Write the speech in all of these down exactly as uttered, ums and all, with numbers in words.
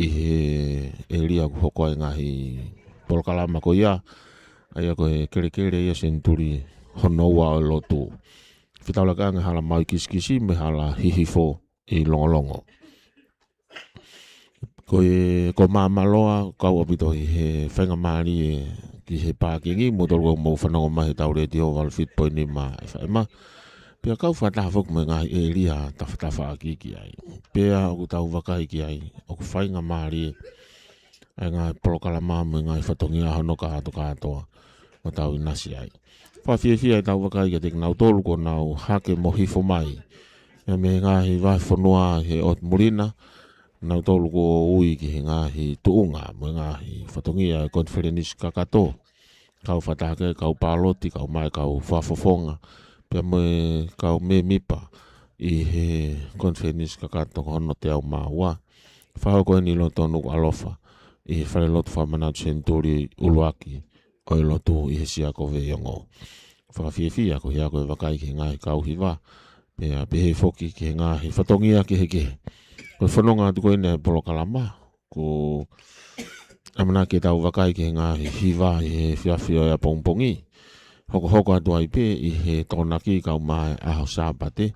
ʻi he ʻēlia ʻoku hoko ai e ngaahi polokalama ko ia, ʻa ia ko e kelekele ia Senituli hono ua ʻo e lotu. Fetaulaki ange hala maui kisikisi mo e hala hihifo ʻi Longolongo. Ko e, ko Māmaloa, kau ʻaupito ʻi he faingamālie ki he pākingi, mo tolu ʻoku mou fanongo mai he tau Letiō valu fitu poini nima F M. Pea kau fakataha foki mo e ngaahi ʻēlia tafatafaʻaki ki ai. Pea ʻoku tau vakai ki ai, ʻoku faingamālie ʻa e ngaahi polokalama mo e ngaahi fatongia hono kātokātoa ʻo tau ʻinasi ai. Fakafiefia ʻetau vakai kiate kinautolu kuo nau hake mo hifo mai ia mei he ngaahi vahefonua he ʻotu muli na, nautolu kuo ui ki he ngaahi tuʻunga mo e ngaahi fatongia ʻo e konifelenisi kakato. Kau fakataha ki ai, kau pāloti, kau mai, kau fakafofonga, pea mo e kau mēmipa ʻi he konifelenisi kakato ko hono teau mā ua. Fakahoko eni ʻi loto Nukuʻalofa, ʻi he falelotu fakamanatu Senituli ʻuluaki ʻo e lotu ʻi he Siakoveiongo. Fakafiefia ko ia ko e vakai ki he ngaahi kau hiva, pea pehē foki ki he ngaahi fatongia kehekehe. Ko e fononga atu ko eni e polokalama, ko e ʻamanaki ke tau vakai ki he ngaahi hiva ʻi he efiafi ʻo e ʻapongipongi. Hokohoko atu ai pē ʻi he Tokonaki kae ʻumaʻā e ʻaho Sāpate.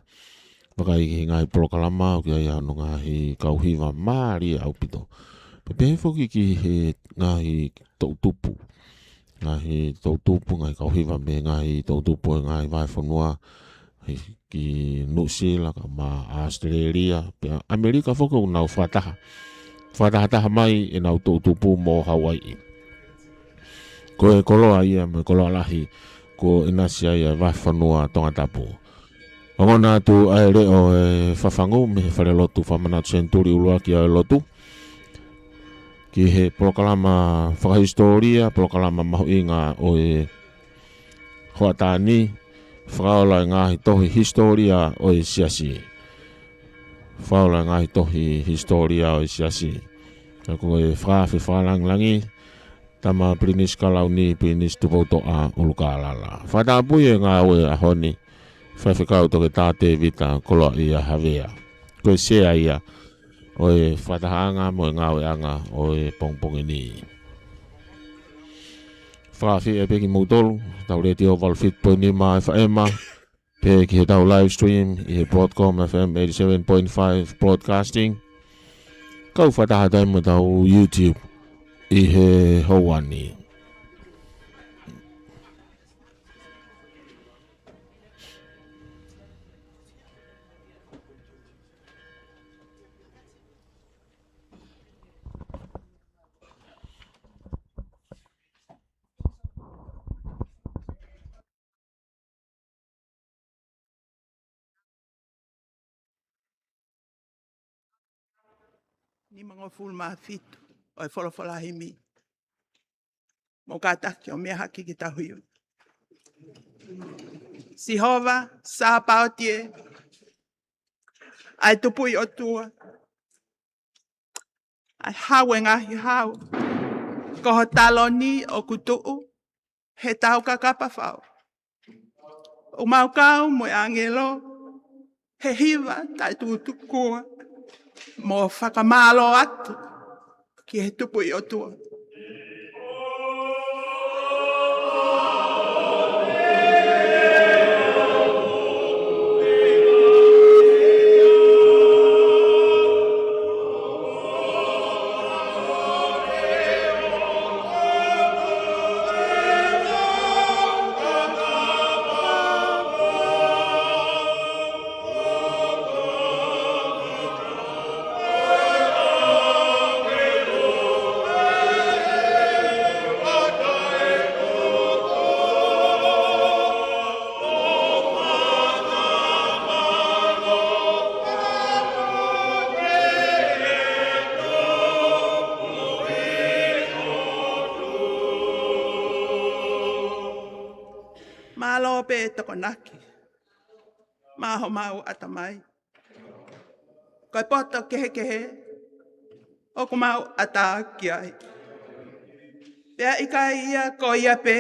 Vakai ki he ngaahi polokalama ʻoku ʻi ai hono ngaahi kau hiva mālie ʻaupito. Pea pehē foki ki he ngaahi toʻutupu. Ngaahi toʻutupu, ngaahi kau hiva mei he ngaahi toʻutupu ʻo e ngaahi vahefonua, ʻi, ki Nuʻusila, kae ʻumaʻā ʻAositelēlia, pea ʻAmelika foki ʻoku nau fakataha. Fakatahataha mai ʻenau toʻutupu mo Hauaiʻi. Ko e koloa ia mo e koloa lahi kuo ʻinasi ai e vahefonua Tongatapu. Ongona atu ʻa e leʻo ʻo e fafangu mei he falelotu fakamanatu Senituli ʻuluaki ʻo e lotu ki he polokalama fakahisitōlia, polokalama mahuʻinga ʻo e hoʻatā ni, fakaola e ngaahi tohi hisitōlia ʻo e Siasi. Fakaola e ngaahi tohi hisitōlia ʻo e Siasi. Ka ko e fakaafe fakalāngilangi, Tama Pilinisi Kalauni, Pilinisi Tupoutoʻa ʻUlukālala. Fakatapui e ngāue ʻaho ni, Faifekau Toketā Tēvita Koloaʻia Havea. Ko e sea ia ʻo e fakatahaʻanga mo e ngāueʻanga ʻo e pongipongi ni. Fakaafeʻi pē kimoutolu, tau Letiō valu fitu poini nima F M, pea ki he tau live stream ʻi he Broadcom F M eighty-seven point five Broadcasting. Kau fakataha atu ai mo e tau YouTube ʻi he houa ni. Nimangofulu mā fitu ʻo e folofola himi. Mou kātaki ʻo meʻa hake ki he tau hiva. Sihova Sāpaoti ē, ʻa e Tupuʻi ʻOtua, ʻa e Hau ʻo e ngaahi hau, ko ho taloni ʻoku tuʻu he tau kakapa fau. ʻOku mau kau mo e ʻāngelo he hiva taʻetukutukua mo fakamālō atu ki he Tupuʻi ʻOtua. Mālō pē Tokonaki, maʻa homau ʻatamai. Ko e poto kehekehe ʻoku mau ʻatā ki ai. Pea ʻikai ia ko ia pē,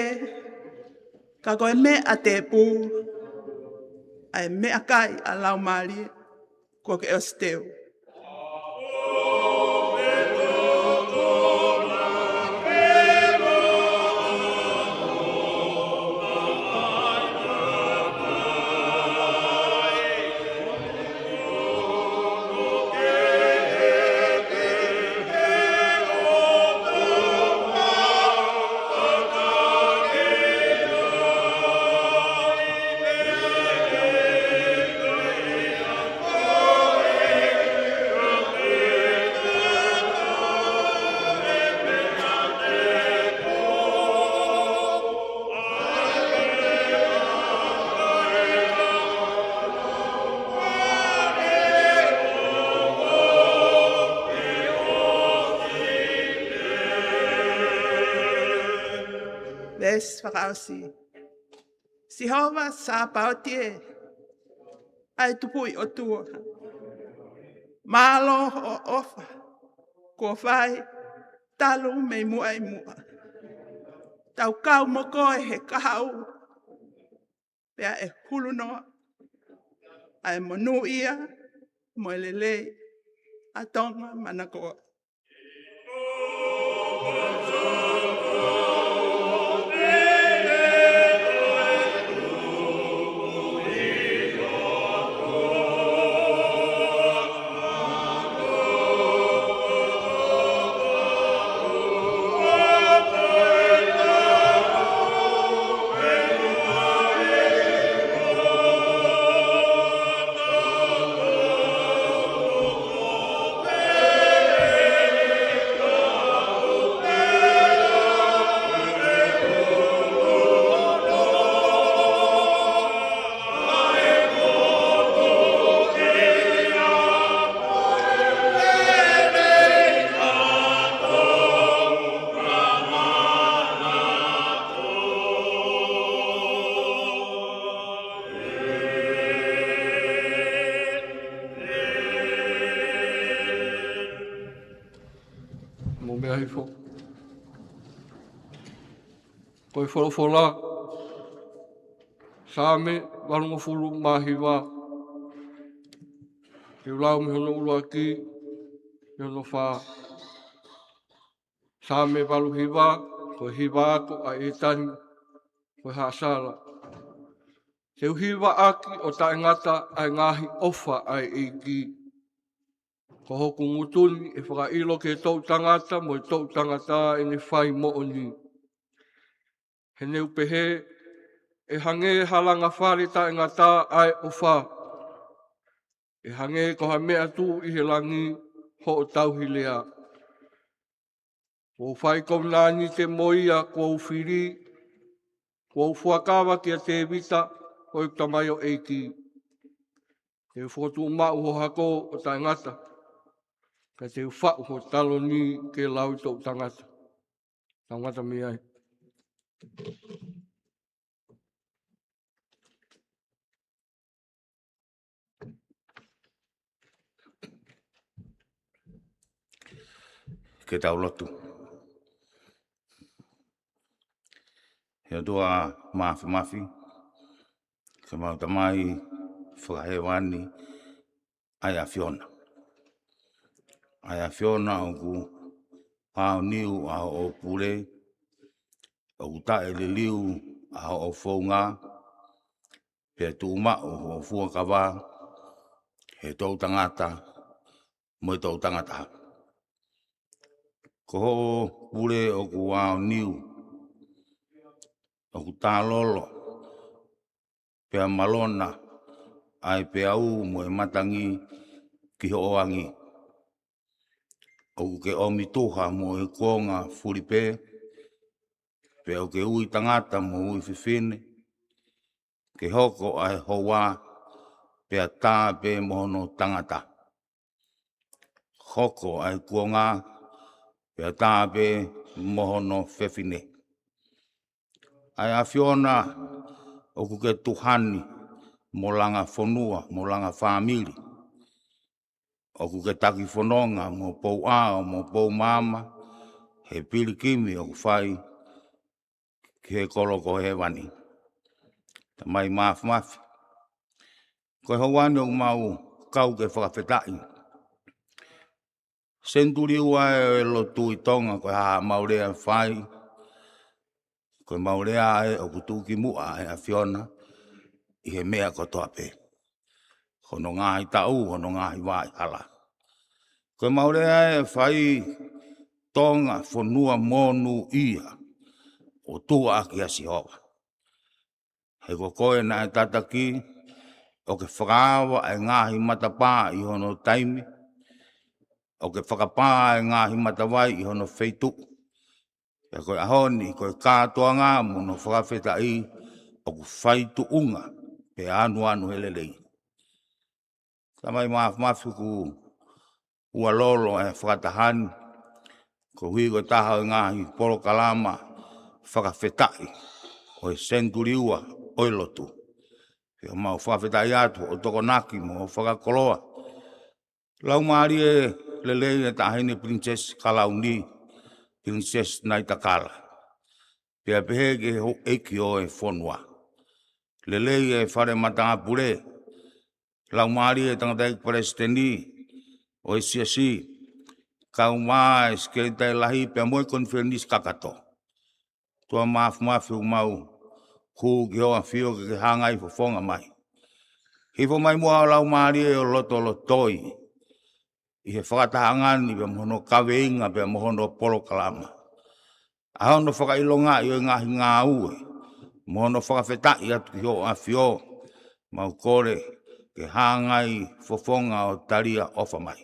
ka ko e meʻa tēpū, ʻa e meʻakai ʻa e Laumālie, kuo ke ʻosi teu. Veesi fakaʻosi. Sihova Sāpaoti ē, ʻa e Tupuʻi ʻOtua, mālō hoʻo ʻofa kuo fai talu mei muʻa ʻi muʻa. Tau kau mo koe he kahaʻu, pea ʻe hulu noa ʻa e monūʻia mo e lelei ʻa Tonga manakoa. Mou meʻa hifo. Ko e folofola, Saame valungofulu mā hiva, te u lau mei hono ʻuluaki ki hono fā. Saame valu hiva, ko e hiva ako ʻa ʻEtani, ko e haʻasala. Te u hivaʻaki ʻo taʻengata ʻa e ngaahi ʻofa ʻa e ʻEiki. Ko hoku ngutu ni ʻe fakaʻilo ki he toʻutangata mo e toʻutangata ʻene fai moʻoni. He naʻa ku pehē, ʻe hangē ha langa fale taʻengata ʻa e ʻofa. ʻE hangē ko ha meʻa tuʻu ʻi he langi hoʻo tauhi lea. Kuo u fai kovinānite mo ia kuo u fili, kuo u fuakava kia Tēvita, ko e tamaioʻeiki. Te u fokotuʻu maʻu ho hako ʻo taʻengata, ka te u faʻu ho taloni ke lau ʻi toʻutangata. Tangata mei ai. Ke tau lotu. ʻE ʻOtua Māfimafi, ko homau Tamai fakahēvani, ʻa e ʻAfiona. ʻA e ʻAfiona ʻoku aoniu ʻa hoʻo pule, ʻoku taʻeliliu ʻa hoʻo founga, pea tuʻu maʻu hoʻo fuakava he toʻutangata mo e toʻutangata. Ko hoʻo pule ʻoku aoniu, ʻoku tālolo, pea malona ʻa e peau mo e matangi ki hoʻo angi. ʻOku ke ʻomi tuha mo e kuonga fulipē, pea ʻoku ke ui tangata mo ui fefine, ke hoko ʻa e houa, pea tā pē mo hono tangata. Hoko ʻa e kuonga, pea tā pē mo hono fefine. ʻA e ʻAfiona ʻoku ke tuha ni mo langa fonua, mo langa fāmili. ʻOku ke taki fononga mo pou ʻao, mo pou maama, he pilikimi ʻoku fai ki he kolo ko hēvani. Tamai Māfimafi, ko e houa ni ʻoku mau kau ke fakafetaʻi. Senituli ua ʻo e lotu ʻi Tonga, ko e hā haʻamau lea ʻe fai, ko ʻemau lea ʻe ʻoku tuʻu ki muʻa ʻa e ʻAfiona ʻi he meʻa kotoa pē. Hono ngaahi taʻu, hono ngaahi vaʻa hala. Ko ʻemau lea ʻe fai, Tonga fonua monūʻia, ʻo tuʻa ʻaki ʻa Sihova. He ko koe naʻe tataki, ʻo ke fakaava ʻa e ngaahi matapā ʻi hono taimi, ʻo ke fakapā ʻa e ngaahi matavai ʻi hono feituʻu. Pea ko e ʻaho ni, ko e kātoanga mo hono fakafetaʻi, ʻoku fai tuʻunga, pea anuanu he lelei. Tamai Māfimafi, ʻoku ua lolo ʻa e fakataha ni, koeʻuhi ko e taha ʻo e ngaahi polokalama fakafetaʻi ʻo e senituli ua ʻo e lotu. Pea mau fakafetaʻi atu ʻo tokonaki mo fakakoloa. Laumālie lelei e Taʻahine Pilinisesi Kalauni, Pilinisesi Naitakala. Pea pehē ki he houʻeiki ʻo e fonua. Lelei e fale matāpule. Laumālie e tangataʻeiki palesiteni ʻo e siasi. Kau mai e sekelitali lahi pea mo e konifelenisi kakato. Tuʻa Mafimafi, ʻoku mau kū ki hoʻo ʻafio ke ke hāngai fofonga mai. Hifo mai muʻa ho Laumālie ʻo lotolotoi ʻi he fakatahaʻanga ni pea mo hono kaveinga pea mo hono polokalama. ʻA hono fakaʻilongaʻi ʻo e ngaahi ngāue mo hono fakafetaʻi atu ki hoʻo ʻafio, mau kole ke hāngai fofonga ʻo talia ʻofa mai.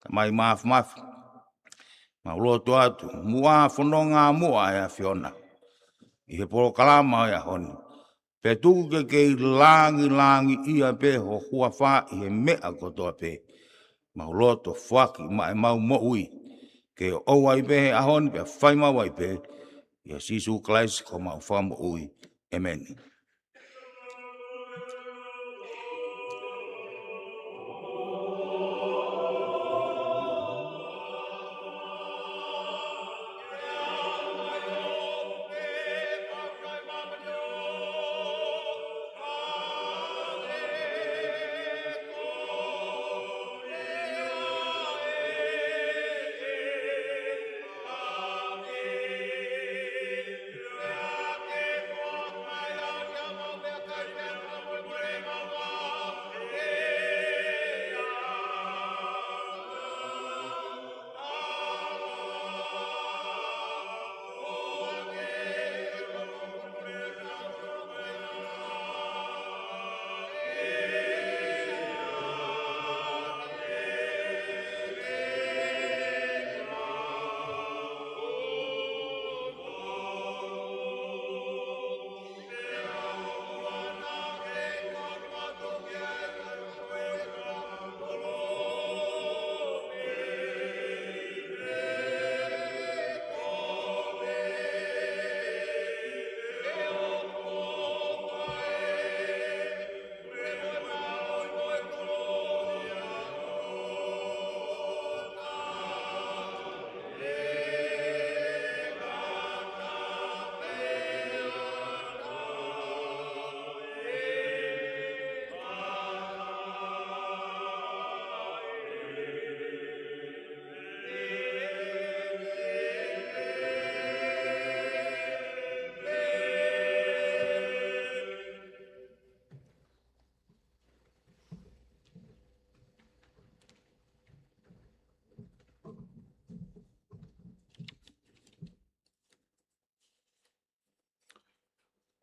Tamai Mafimafi, mau lotu atu, muʻa fononga muʻa e ʻAfiona ʻi he polokalama ʻo e ʻaho ni. Pea tuku ke kei langilangiʻia pē ho huafa ʻi he meʻa kotoa pē. Mau loto foaki maʻa ʻemau moʻui ke ʻoua ai pē he ʻaho ni pea fai maua ai pē. ʻIa Sīsū Kalaisi ko homau Fakamoʻui. ʻĒmeni.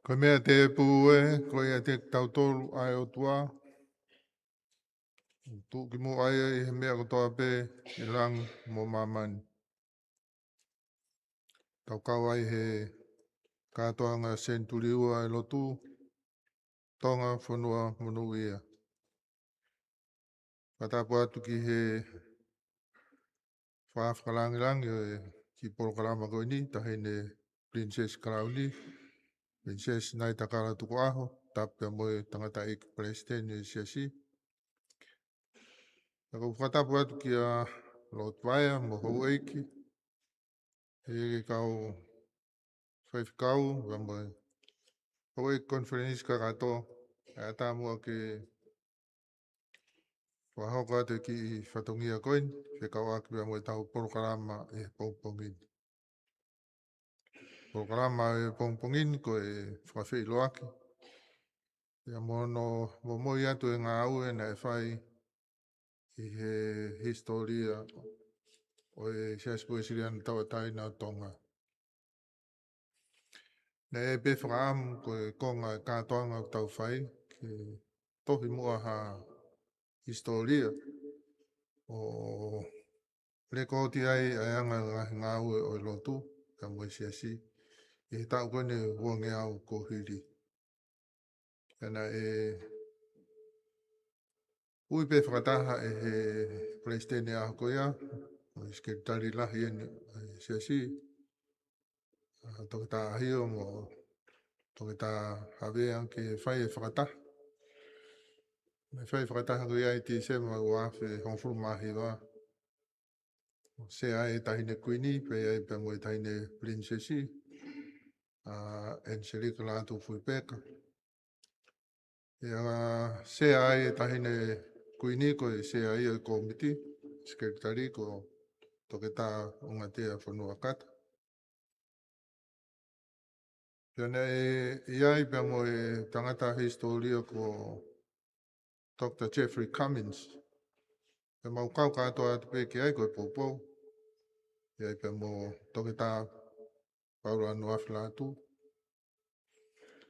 Ko e meʻa tēpū ē, ko ia te tautolu ʻa e ʻOtua, tuʻukimuʻa ia ʻi he meʻa kotoa pē ʻi langi mo māmani. Tau kau ai he kātoanga senituli ua ʻo e lotu, Tonga fonua monūʻia. Fakatapu atu ki he fakafakalāngilangi ʻo e kiʻi polokalama ko eni, Taʻahine Pilinisesi Kalauni, Pilinisesi Naitakala Tukuʻaho, tapu pea mo e tangataʻeiki palesiteni ʻo e siasi. Pea ʻoku ou fakatapu atu kia Lord Vaea mo houʻeiki, ʻEiki kau faifekau, pea mo e houʻeiki konifelenisi kakato, ʻe ʻatā muʻa ke fakahoko atu e kiʻi fatongia ko eni, fekauʻaki pea mo ʻetau polokalama ʻi he pongipongi ni. Polokalama ʻi he pongipongi ni ko e fakafeʻiloaki ia mo hono momoi atu e ngāue naʻe fai ʻi he hisitōlia ʻo e Siasi Uēsiliana Tauʻatāina ʻo Tonga. Naʻe ʻi ai pē fakaʻamu ko e konga e kātoanga ʻoku tau fai ke tohi muʻa ha hisitōlia ʻo lekooti ai ʻa e anga e ngaahi ngāue ʻo e lotu pea mo e siasi ʻi he taʻu ko eni ʻe uangeau kuo hili. Pea naʻe ui pē fakataha ʻe he palesiteni ʻaho ko ia, mo e sekelitali lahi eni ʻo e siasi, Toketā ʻAhio mo Toketā Havea ke fai e fakataha. Naʻe fai e fakataha ko ia ʻi Tīsema ua afe hongofulu mā hiva. Sea ai e Taʻahine Kuini, pea ʻi ai pea mo e Taʻahine Pilinisesi, ʻa Angelica Lātūfuipeka. ʻIa, sea ai e Taʻahine Kuini ko e sea ia ʻo e kōmiti, sekelitali ko Toketā ʻUngatea Fonuakata. Pea naʻe ʻi ai pea mo e tangata hisitōlia ko Doctor Jeffrey Cummins. Pea mau kau kātoa atu pē ki ai ko e poupou. ʻI ai pea mo Toketā Paula Noafi Lātū.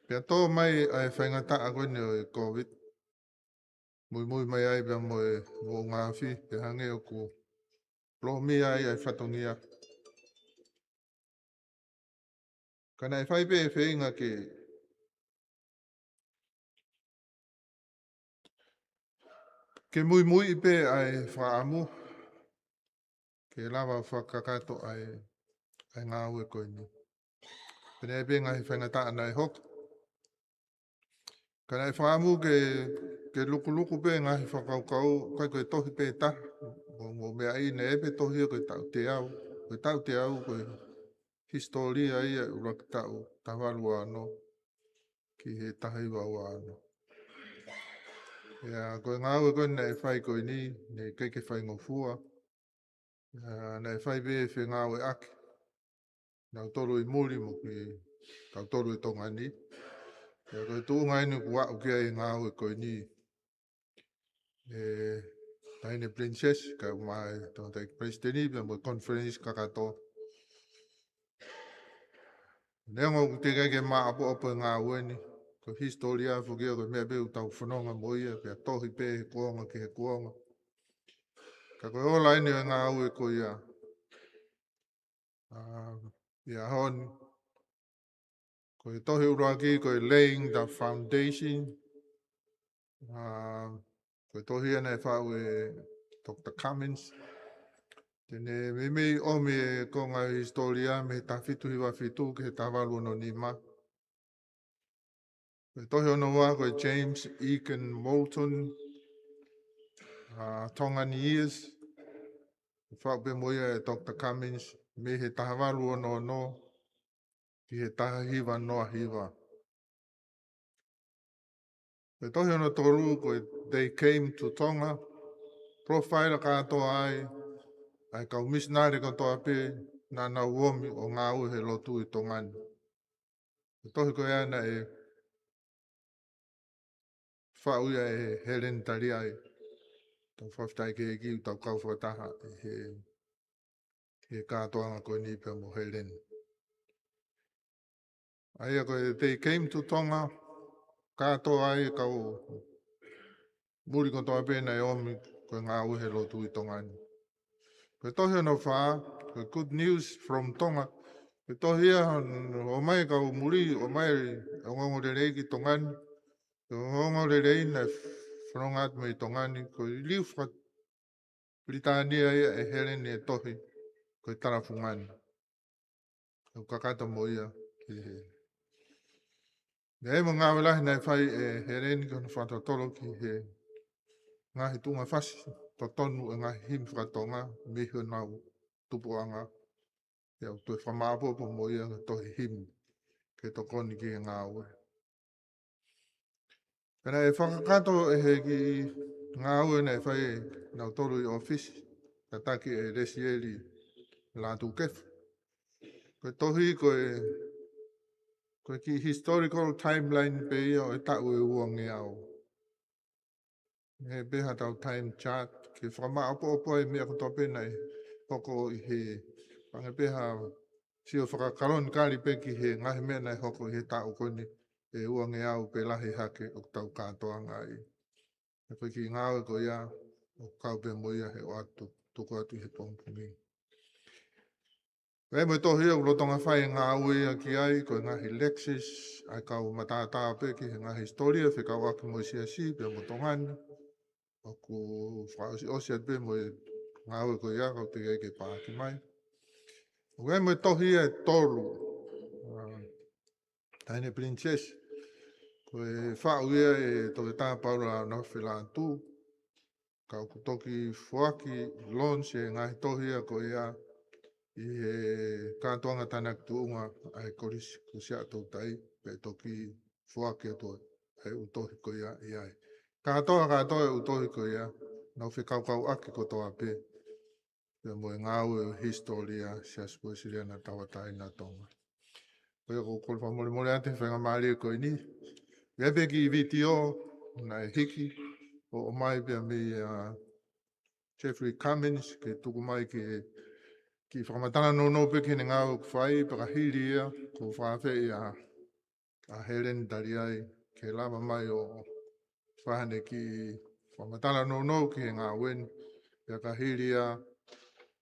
Pea tō mai ʻa e faingataʻa ko eni ʻo e Covid. Muimui mai ai pea mo e moʻunga afi, pea hangē ʻoku lōmia ai ʻa e fatongia. Ka naʻe fai pē e feinga ke, ke muimui pē ʻa e fakaʻamu, ke lava fakakakato ʻa e, ʻa e ngāue ko eni. Pea naʻe ʻi ai pē ngaahi faingataʻa naʻe hoko. Ka naʻe fakaʻamu ke, ke lukuluku pē ngaahi fakakaukau, ʻikai ko e tohi pē taha, mo, mo meʻa ʻi he, naʻe ʻi ai pē tohi ia ko e taʻu teau, ko e taʻu teau, ko e hisitōlia ia ʻuluaki taʻu taha valu ua ono ki he taha hiva ua ono. ʻIa, ko e ngāue ko eni naʻe fai ko eni, naʻe ʻikai ke faingofua. ʻIa, naʻe fai pē fengāueʻaki. Nautolu ʻi muli mo kitautolu ʻi Tonga ni. ʻIa, ko e tuʻunga eni ʻoku aʻu ki ai e ngāue ko eni. ʻE, Taʻahine Pilinisesi, kae ʻumaʻā e Tangataʻeiki Palesiteni, pea mo e konifelenisi kakato. Neongo ʻoku teʻeki ai ke maʻopoʻopo e ngāue ni, ko e hisitōlia foki ia ko e meʻa pē ʻoku tau fononga mo ia, pea tohi pē he kuonga ki he kuonga. Ka ko e ola eni ʻo e ngāue ko ia. ʻA, ʻi he ʻaho ni, ko e tohi ʻuluaki, ko e Laying the Foundation. ʻA, ko e tohi ia naʻe faʻu ʻe Doctor Cummins. Te ne meimei ʻomi e konga hisitōlia mei he taha fitu hiva fitu ki he taha valu ono nima. Ko e tohi hono ua ko e James Egan Moulton, ʻa, Tongan Years. Faʻu pē mo ia ʻe Doctor Cummins mei he taha valu ono ono ki he taha hiva noa hiva. Ko e tohi hono tolu ko e They Came to Tonga, profile kātoa ai ʻa e kau misinale kotoa pē naʻa nau omi ʻo ngāue he lotu ʻi Tonga ni. Ko e tohi ko ia naʻe faʻu ia ʻe Helen Taliai. Tau fakafetaʻi ki he ʻEiki ʻoku tau kau fakataha ʻi he, he kātoanga ko eni pea mo Helen. ʻA ia ko e They Came to Tonga, kātoa ai e kau muli kotoa pē naʻe omi ko e ngāue he lotu ʻi Tonga ni. Ko e tohi hono fā, ko e Good News from Tonga. Ko e tohi ia hon-, ʻomai e kau muli, ʻomai e ongoongolelei ki Tonga ni. Ko e ongoongolelei naʻe fononga atu mei Tonga ni, ko e liliu faka-Pilitānia ia ʻe Helen ʻi he tohi, ko e Talafunga ni. ʻOku kakato mo ia ki he. Naʻe ʻi ai mo e ngāue lahi naʻe fai ʻe Helen ki hono fakatotolo ki he ngaahi tuʻunga fasi totonu e ngaahi himi faka-Tonga mei honau tupuʻanga. ʻIa, ʻoku toe fakamaʻopoʻopo mo ia e tohi himi ke tokoni ki he ngāue. Pea naʻe fakakakato ʻe he kiʻi ngāue naʻe fai ʻe nautolu ʻi ʻōfisi, tataki ʻe Lesieli Lātūkefu. Ko e tohi ko e, ko e kiʻi historical timeline pē ia ʻo e taʻu ʻe uangeau. Hangē pē ha tau time chart, ke fakamaʻopoʻopo ai e meʻa kotoa pē naʻe hoko ʻi he, hangē pē ha sio fakakalonikali pē ki he ngaahi meʻa naʻe hoko ʻi he taʻu ko eni ʻe uangeau pe lahi hake ʻoku tau kātoanga ai. He ko e kiʻi ngāue ko ia, ʻoku kau pē mo ia he ʻoatu tuku atu ʻi he pongipongi. Pea mo e tohi ia ʻoku lolotonga fai e ngāue ia ki ai, ko e ngaahi lectures, ʻa e kau matātā pē ki he ngaahi hisitōlia, fekauʻaki mo e siasi, pea mo Tonga ni. ʻOku fakaʻosiʻosi atu pē mo e ngāue ko ia, ka ʻoku teʻeki ai ke paaki mai. ʻOku ʻi ai mo e tohi ia ʻe tolu. Taʻahine Princess, ko e faʻu ia ʻe Toketā Paula Nofilatu, ka ʻoku toki foaki launch e ngaahi tohi ia ko ia ʻi he kātoanga tānaki tuʻunga ʻa e Kolisi ko Siaʻatoutai, pea toki foaki atu ʻa e ʻū tohi ko ia ʻi ai. Kātoa, kātoa e ʻū tohi ko ia, nau fekaukauʻaki kotoa pē pea mo e ngāue ʻo e hisitōlia Siasi Uēsiliana Tauʻatāina ʻo Tonga. Ko ia ʻoku ou kole fakamolemole atu he faingamālie ko eni. ʻI ai pē kiʻi vitiō naʻe hiki ʻo ʻomai pē mei a Jeffrey Cummins ke tuku mai ke, kiʻi fakamatala nounou pē ki heʻene ngāue ʻoku fai, pea ka hili ia, ʻoku ou fakaafeʻi ʻa ʻa Helen Taliai ke lava mai ʻo fai haʻane kiʻi fakamatala nounou ki he ngāue ni, pea ka hili ia,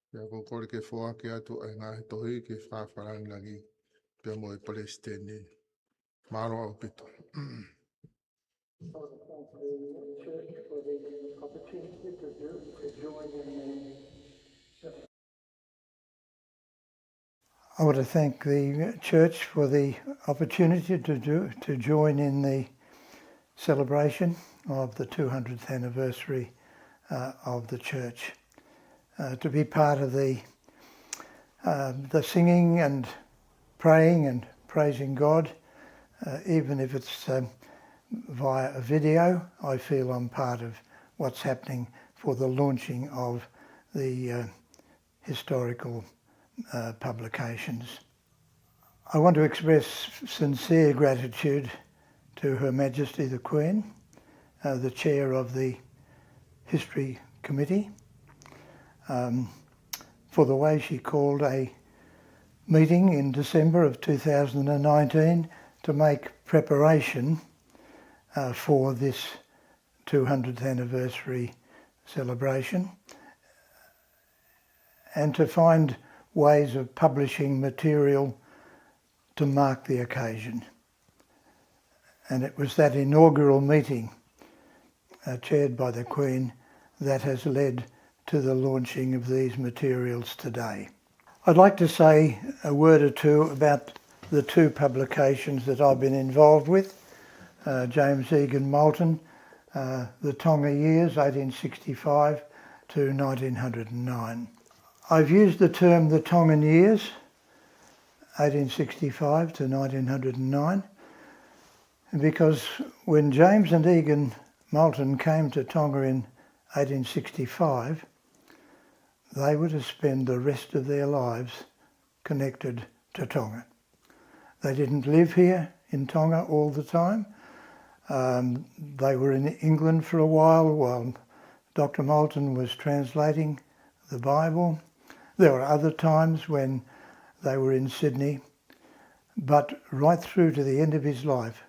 pea ʻoku ou kole ke foaki atu ʻa e ngaahi tohi ki he Fakafalani Langi, pea mo e Palesiteni. Mālō ʻaupito. I want to thank the church for the opportunity to do, to join in the celebration of the two hundredth anniversary, uh, of the church. Uh, to be part of the, uh, the singing and praying and praising God, uh, even if it's, um, via a video, I feel I'm part of what's happening for the launching of the, uh, historical, uh, publications. I want to express sincere gratitude to Her Majesty the Queen, uh, the Chair of the History Committee, um, for the way she called a meeting in December of two thousand and nineteen to make preparation, uh, for this two hundredth anniversary celebration, and to find ways of publishing material to mark the occasion. And it was that inaugural meeting, uh, chaired by the Queen, that has led to the launching of these materials today. I'd like to say a word or two about the two publications that I've been involved with, uh, James Egan Moulton, uh, The Tonga Years, eighteen sixty-five to nineteen hundred and nine. I've used the term the Tongan Years, eighteen sixty-five to nineteen hundred and nine, because when James and Egan Moulton came to Tonga in eighteen sixty-five, they were to spend the rest of their lives connected to Tonga. They didn't live here in Tonga all the time. Um, they were in England for a while, while Doctor Moulton was translating the Bible. There were other times when they were in Sydney, but right through to the end of his life,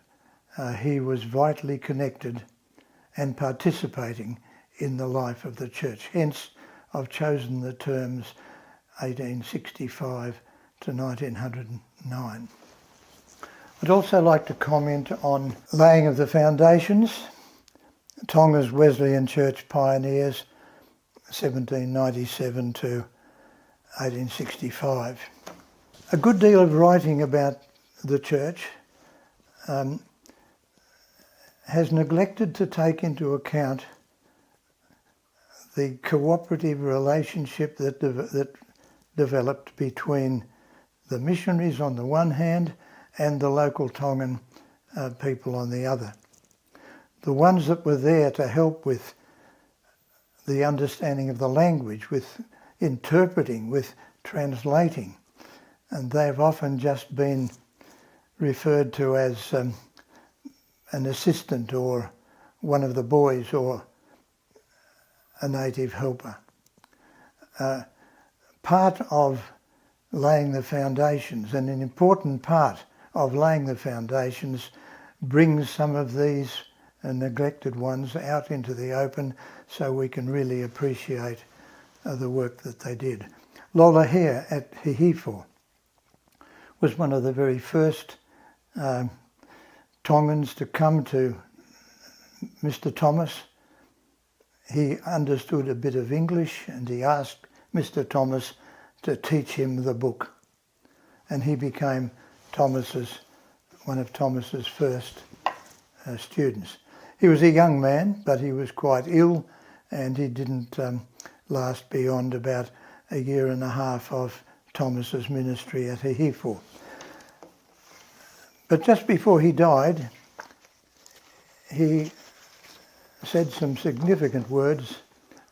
uh, he was vitally connected and participating in the life of the church. Hence, I've chosen the terms eighteen sixty-five to nineteen hundred and nine. I'd also like to comment on laying of the foundations, Tonga's Wesleyan Church Pioneers, seventeen ninety-seven to eighteen sixty-five. A good deal of writing about the church, um, has neglected to take into account the cooperative relationship that de-, that developed between the missionaries on the one hand and the local Tongan, uh, people on the other. The ones that were there to help with the understanding of the language, with interpreting, with translating, and they've often just been referred to as, um, an assistant or one of the boys or a native helper. Uh, part of laying the foundations, and an important part of laying the foundations, brings some of these, uh, neglected ones out into the open so we can really appreciate, uh, the work that they did. Lola Hare at Hihifo was one of the very first, uh, Tongans to come to Mister Thomas. He understood a bit of English and he asked Mister Thomas to teach him the book. And he became Thomas's one of Thomas's first uh, students. He was a young man, but he was quite ill, and he didn't um, last beyond about a year and a half of Thomas's ministry at Hihifo. But just before he died, he said some significant words.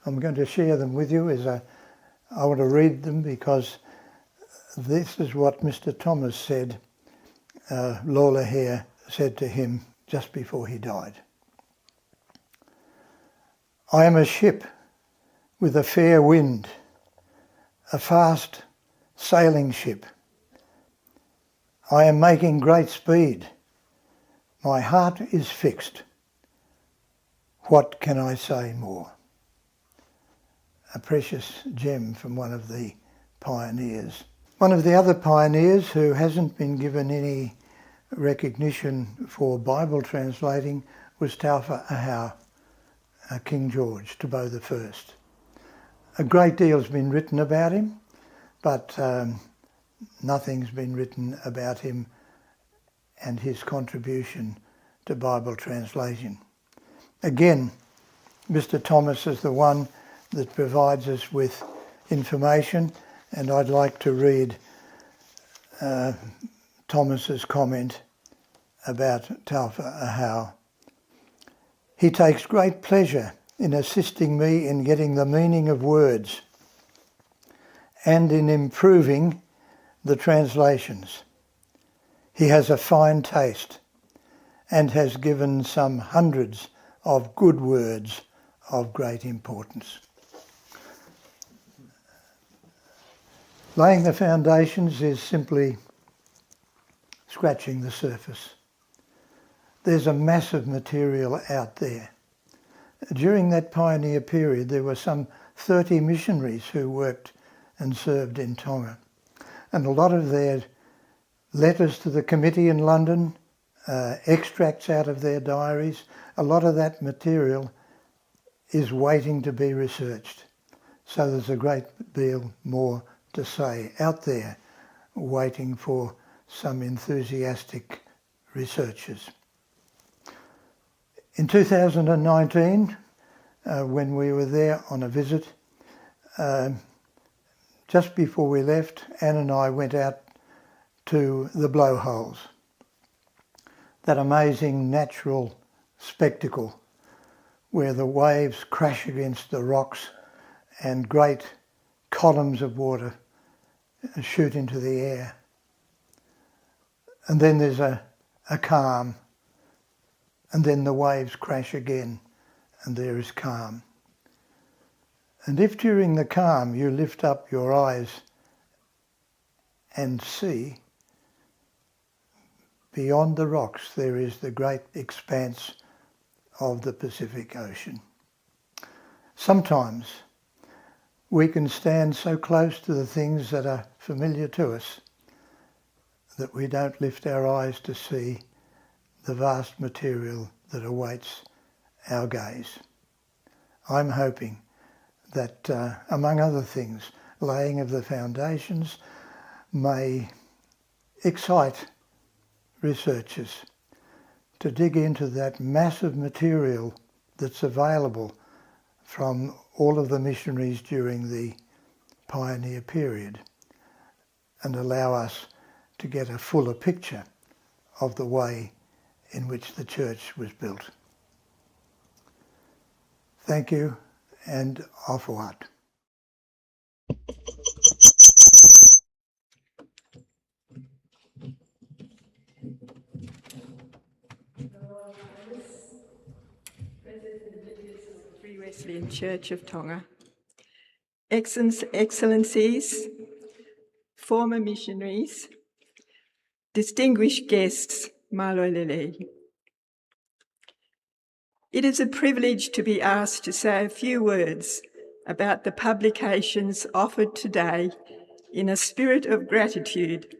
I'm going to share them with you as I, I want to read them because this is what Mister Thomas said, uh, Lola Hare said to him just before he died. "I am a ship with a fair wind, a fast sailing ship. I am making great speed. My heart is fixed. What can I say more?" A precious gem from one of the pioneers. One of the other pioneers who hasn't been given any recognition for Bible translating was Taufa ʻAhau, uh, King George, Tupou the First. A great deal has been written about him, but um, nothing's been written about him and his contribution to Bible translation. Again, Mister Thomas is the one that provides us with information, and I'd like to read uh, Thomas's comment about Taufa ʻAhau. "He takes great pleasure in assisting me in getting the meaning of words and in improving the translations. He has a fine taste and has given some hundreds of good words of great importance." Laying the foundations is simply scratching the surface. There's a massive material out there. During that pioneer period, there were some thirty missionaries who worked and served in Tonga. And a lot of their letters to the committee in London, uh, extracts out of their diaries, a lot of that material is waiting to be researched. So there's a great deal more to say out there, waiting for some enthusiastic researchers. In two thousand nineteen, uh, when we were there on a visit, uh, just before we left, Anne and I went out to the blowholes, that amazing natural spectacle where the waves crash against the rocks and great columns of water shoot into the air. And then there's a, a calm, and then the waves crash again, and there is calm. And if during the calm you lift up your eyes and see, beyond the rocks there is the great expanse of the Pacific Ocean. Sometimes we can stand so close to the things that are familiar to us that we don't lift our eyes to see the vast material that awaits our gaze. I'm hoping that, uh, among other things, laying of the foundations may excite researchers to dig into that massive material that's available from all of the missionaries during the pioneer period and allow us to get a fuller picture of the way in which the church was built. Thank you, and off what. Free Wesleyan Church of Tonga. Excellence-, Excellencies, former missionaries, distinguished guests, mālō e lelei. It is a privilege to be asked to say a few words about the publications offered today in a spirit of gratitude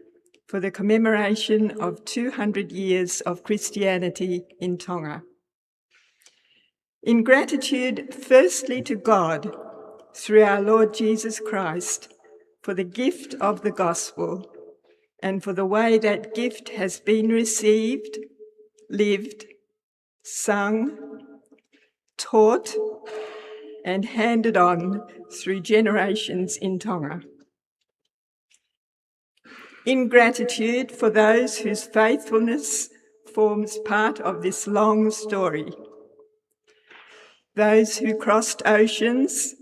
for the commemoration of two hundred years of Christianity in Tonga. In gratitude, firstly to God, through our Lord Jesus Christ, for the gift of the gospel, and for the way that gift has been received, lived, sung, taught, and handed on through generations in Tonga. In gratitude for those whose faithfulness forms part of this long story, those who crossed oceans,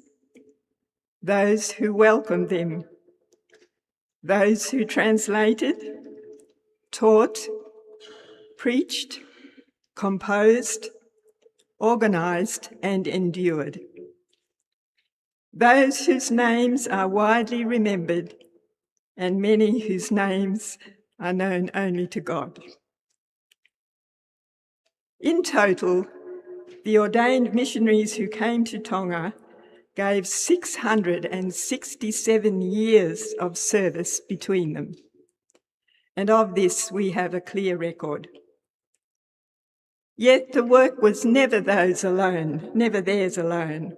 those who welcomed them, those who translated, taught, preached, composed, organized, and endured. Those whose names are widely remembered, and many whose names are known only to God. In total, the ordained missionaries who came to Tonga gave six hundred and sixty-seven years of service between them. And of this we have a clear record. Yet the work was never those alone, never theirs alone.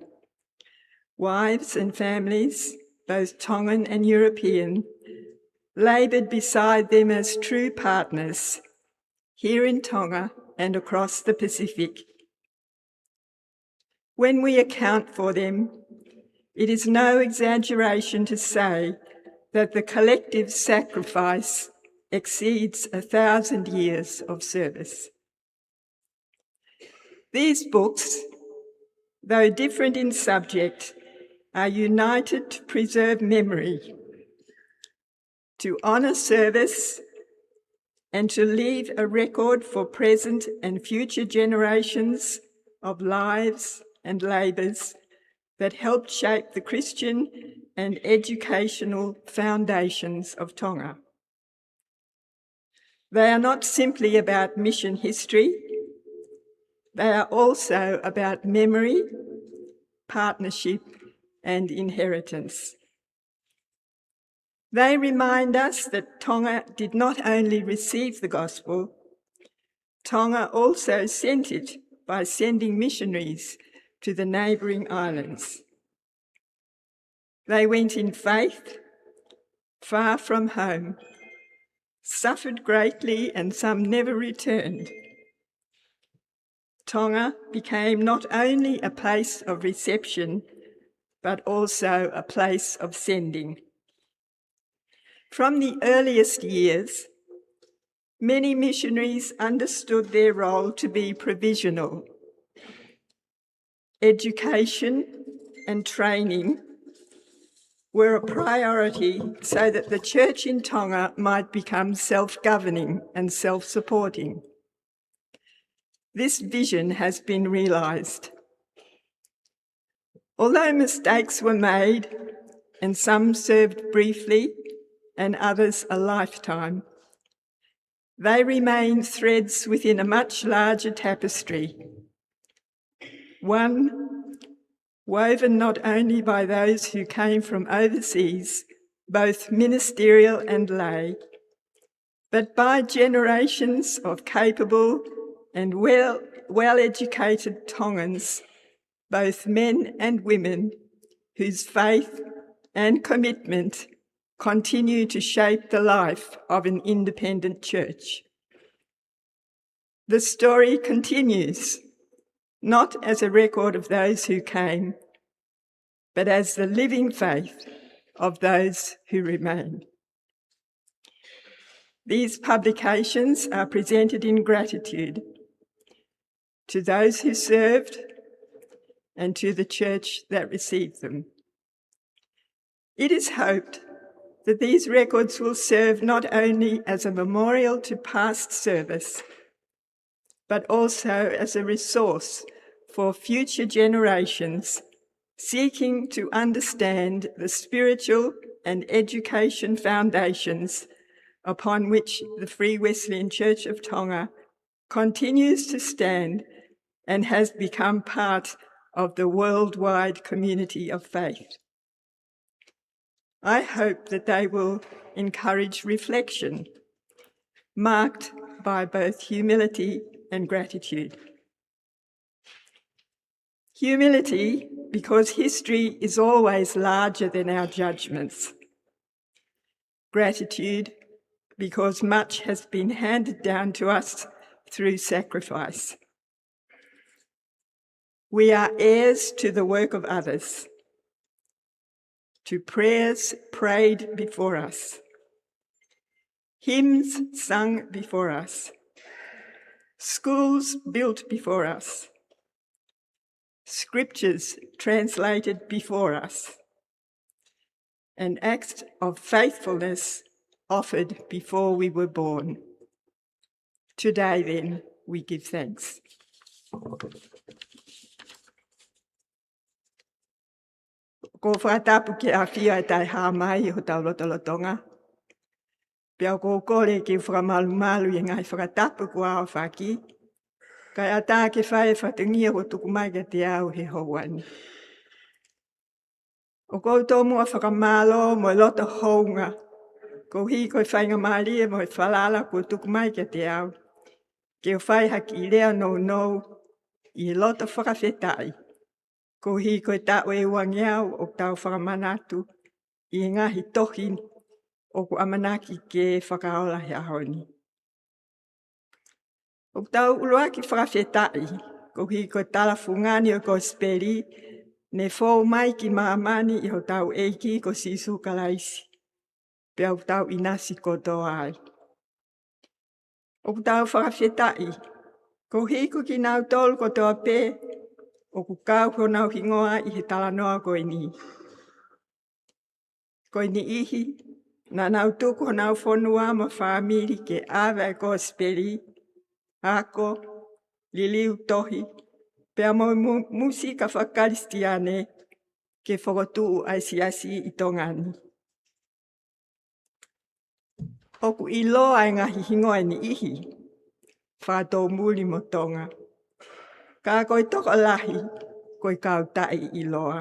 Wives and families, both Tongan and European, laboured beside them as true partners here in Tonga and across the Pacific. When we account for them, it is no exaggeration to say that the collective sacrifice exceeds a thousand years of service. These books, though different in subject, are united to preserve memory, to honour service, and to leave a record for present and future generations of lives and labours that helped shape the Christian and educational foundations of Tonga. They are not simply about mission history, they are also about memory, partnership, and inheritance. They remind us that Tonga did not only receive the gospel, Tonga also sent it by sending missionaries to the neighbouring islands. They went in faith, far from home, suffered greatly, and some never returned. Tonga became not only a place of reception, but also a place of sending. From the earliest years, many missionaries understood their role to be provisional. Education and training were a priority so that the church in Tonga might become self-governing and self-supporting. This vision has been realised. Although mistakes were made, and some served briefly and others a lifetime, they remain threads within a much larger tapestry. One woven not only by those who came from overseas, both ministerial and lay, but by generations of capable and well, well-educated Tongans, both men and women, whose faith and commitment continue to shape the life of an independent church. The story continues, not as a record of those who came, but as the living faith of those who remain. These publications are presented in gratitude to those who served and to the church that received them. It is hoped that these records will serve not only as a memorial to past service, but also as a resource for future generations seeking to understand the spiritual and education foundations upon which the Free Wesleyan Church of Tonga continues to stand and has become part of the worldwide community of faith. I hope that they will encourage reflection, marked by both humility and gratitude. Humility, because history is always larger than our judgments. Gratitude, because much has been handed down to us through sacrifice. We are heirs to the work of others, to prayers prayed before us, hymns sung before us, schools built before us, scriptures translated before us, and acts of faithfulness offered before we were born. Today, then, we give thanks. ʻOku ou fakatapu ki he ʻafio ʻa e Taʻehāmai ʻi hotau lotolotonga. Pea ʻoku ou kole ke u fakamalumalu ʻi he ngaahi fakatapu kuo aofaki, kae ʻatā ke fai e fatongia kuo tuku mai kiate au he houa ni. ʻOku ou tomuʻa fakamālō mo e loto hounga, koeʻuhi ko e faingamālie mo e falala kuo tuku mai kiate au ke u fai ha kiʻi lea nounou ʻi he loto fakafetaʻi, koeʻuhi ko e taʻu ʻe uangeau ʻoku tau fakamanatu ʻi he ngaahi tohi ʻoku ʻamanaki ke fakaola he ʻaho ni. ʻOku tau ʻuluaki fakafetaʻi, koeʻuhi ko e tala fungani ʻo e Kosipeli ne fou mai ki māmani ʻi hotau ʻEiki ko Sīsū Kalaisi, pea ʻoku tau ʻinasi kotoa ai. ʻOku tau fakafetaʻi, koeʻuhi ko kinautolu kotoa pē ʻoku kau honau hingoa ʻi he talanoa ko eni. Ko e niʻihi naʻa nau tuku honau fonua mo e fāmili ke ʻave ʻa e Kosipeli, ako, liliu tohi, pea mo e mu-, musika fakakalisitiane ke fokotuʻu ʻa e siasi ʻi Tonga ni. ʻOku ʻiloa ʻa e ngaahi hingoa ʻe niʻihi, Fakatomuli mo Tonga. Ka ko e tokolahi, ko e kau taʻeʻiloa.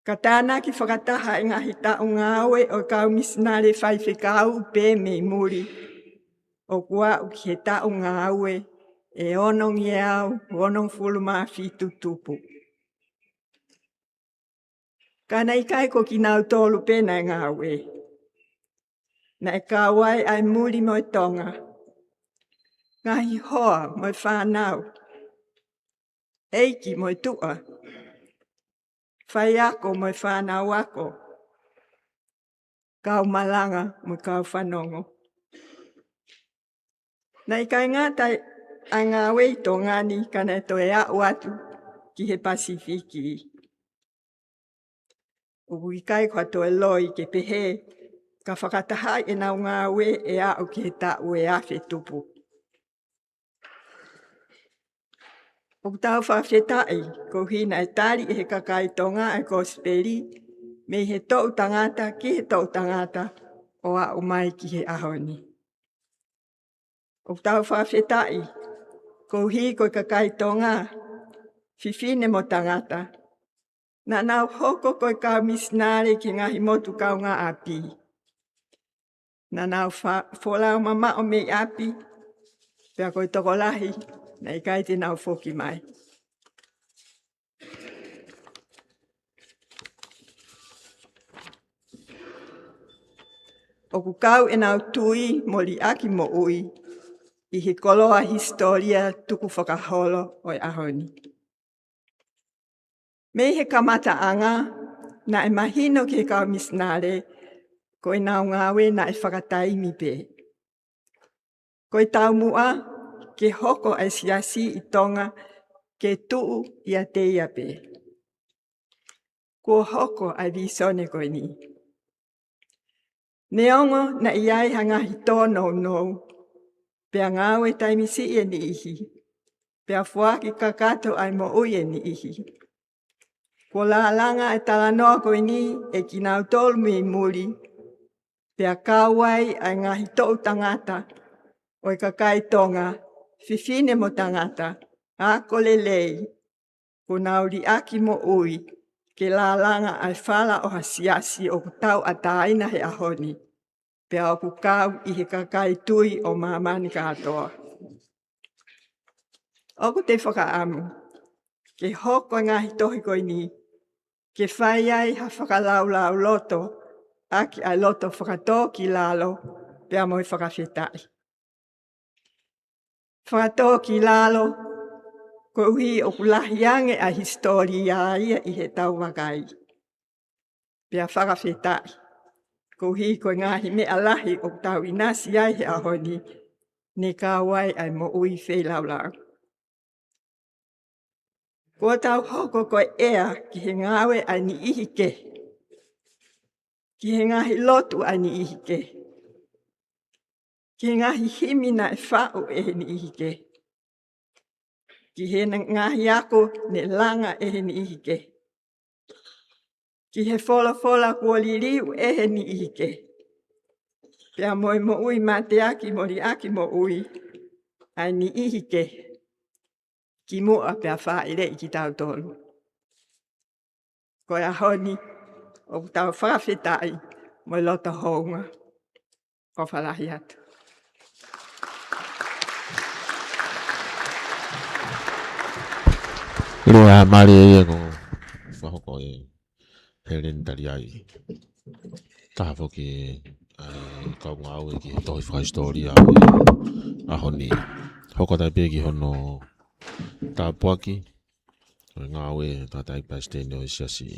Ka tānaki fakataha e ngaahi taʻu ngāue ʻo e kau misinale faifekau pē mei muli, ʻoku aʻu ki he taʻu ngāue ʻe onongeau onongofulu mā fitu tupu. Ka naʻe ʻikai ko kinautolu pē naʻe ngāue. Naʻe kau ai ʻa e muli mo e Tonga, ngaahi hoa mo e fānau, ʻeiki mo e tuʻa, faiako mo e fānau ako, kau malanga mo e kau fanongo. Naʻe ʻikai ngata ʻa e ngāue ʻi Tonga ni, ka naʻe toe aʻu atu ki he Pasifiki. ʻOku ʻikai ko ha toe loi ke pehē ka fakatahaʻi ʻenau ngāue ʻe aʻu ki he taʻu ʻe afe tupu. ʻOku tau fakafetaʻi, koeʻuhi naʻe tali ʻe he kakai Tonga ʻa e Kosipeli mei he toʻu tangata ki he toʻu tangata ʻo aʻu mai ki he ʻaho ni. ʻOku tau fakafetaʻi, koeʻuhi ko e kakai Tonga, fefine mo tangata, naʻa nau hoko ko e kau misinale ki he ngaahi motu kaungāʻapi. Naʻa nau fa-, folau mamaʻo mei ʻapi, pea ko e tokolahi, naʻe ʻikai te nau foki mai. ʻOku kau ʻenau tui mo liʻaki moʻui ʻi he koloa hisitōlia tukufakaholo ʻo e ʻaho ni. Mei he kamataʻanga, naʻe mahino ki he kau misinale, ko ʻenau ngāue naʻe fakataimi pē. Ko e taumuʻa ke hoko ʻa e siasi ʻi Tonga ke tuʻu ʻiate ia pē. Kuo hoko ʻa e vīsone ko eni. Neongo naʻe ʻi ai ha ngaahi tōnounou, pea ngāue taimi siʻi ʻe niʻihi, pea foaki kakato ʻa e moʻui ʻe niʻihi. Kuo lālanga ʻa e talanoa ko eni ʻe kinautolu mei muli, pea kau ai ʻa e ngaahi toʻu tangata ʻo e kakai Tonga, fefine mo tangata, ako lelei, kuo nau liʻaki moʻui ke lālanga ʻa e fala ʻo ha siasi ʻoku tauʻatāina he ʻaho ni, pea ʻoku kau ʻi he kakai tui ʻo māmani kātoa. ʻOku te fakaʻamu ke hoko e ngaahi tohi ko eni ke fai ai ha fakalaulauloto ʻaki ʻa e loto fakatōkilalo pea mo e fakafetaʻi. Fakatōkilalo, koeʻuhi ʻoku lahi ange ʻa e hisitōlia ia ʻi heʻetau vakai. Pea fakafetaʻi, koeʻuhi ko e ngaahi meʻa lahi ʻoku tau ʻinasi ai he ʻaho ni, ne kau ai ʻa e moʻui feilaulau. Kuo tau hoko ko e ʻea ki he ngāue ʻa e niʻihi kehe, ki he ngaahi lotu ʻa e niʻihi kehe, ki he ngaahi himi naʻe faʻu ʻe he niʻihi kehe, ki he ngaahi ako ne langa ʻe he niʻihi kehe, ki he folofola kuo liliu ʻe he niʻihi kehe, pea mo e moʻui mateaki mo liʻaki moʻui ʻa e niʻihi kehe, kimuʻa pea fāʻeleʻi kitautolu. Ko e ʻaho ni, ʻoku tau fakafetaʻi mo e loto hounga. ʻOfa lahi atu. Lea mālie ia ko fakahoko ʻe Helen Taliai. Taha foki ʻa e kau ngāue ki he tohi fakahisitōlia ʻo e ʻaho ni. Hoko atu pē ki hono tāpuaki ʻo e ngāue ʻa e tangataʻeiki palesiteni ʻo e siasi.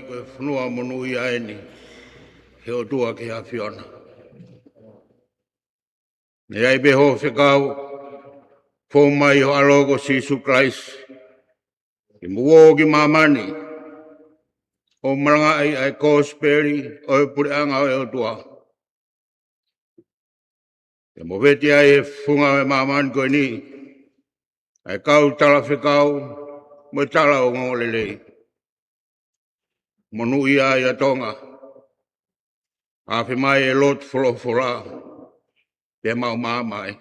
Ko e fonua monūʻia eni he ʻOtua ki he ʻAfiona. Naʻe ʻi ai pē hoʻo fekau, fou mai ho ʻAlo ko Sīsū Kalaisi ke mou ō ki māmani ʻo malangaʻi ʻa e kosipeli ʻo e puleʻanga ʻo e ʻOtua. Ke movete ai he funga ʻo e māmani ko eni ʻa e kau talafekau mo e tala ongoongolelei. Monūʻia ai ʻa Tonga. Afe mai e lotu folofola pea mau maama ai.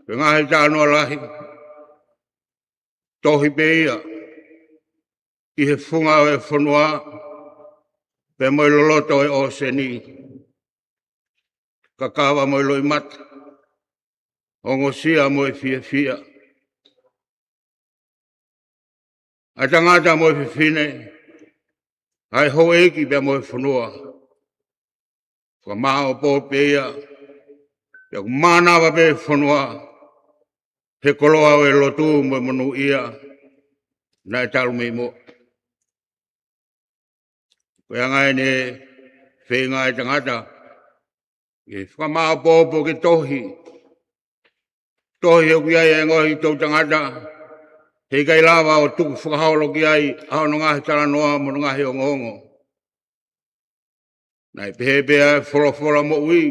Ko e ngaahi talanoa lahi, tohi pē ia ʻi he funga ʻo e fonua pea mo e loloto ʻo e ʻōseni, kakava mo e loʻimata, ongosia mo e fiefia, ʻa e tangata mo e fefine, ʻa e houʻeiki pea mo e fonua. Fakamāʻopoʻopo pē ia, pea ʻoku mānava pē fonua he koloa ʻo e lotu mo e monūʻia naʻe talu mei muʻa. Ko e anga eni e feinga ʻa e tangata ke fakamāʻopoʻopo ke tohi. Tohi ʻoku ʻi ai e ongoʻi toʻutangata he ʻikai lava ʻo tuku fakaholo ki ai ʻa hono ngaahi talanoa mo hono ngaahi ongoongo. Naʻe pehē pē ʻa e folofola moʻui.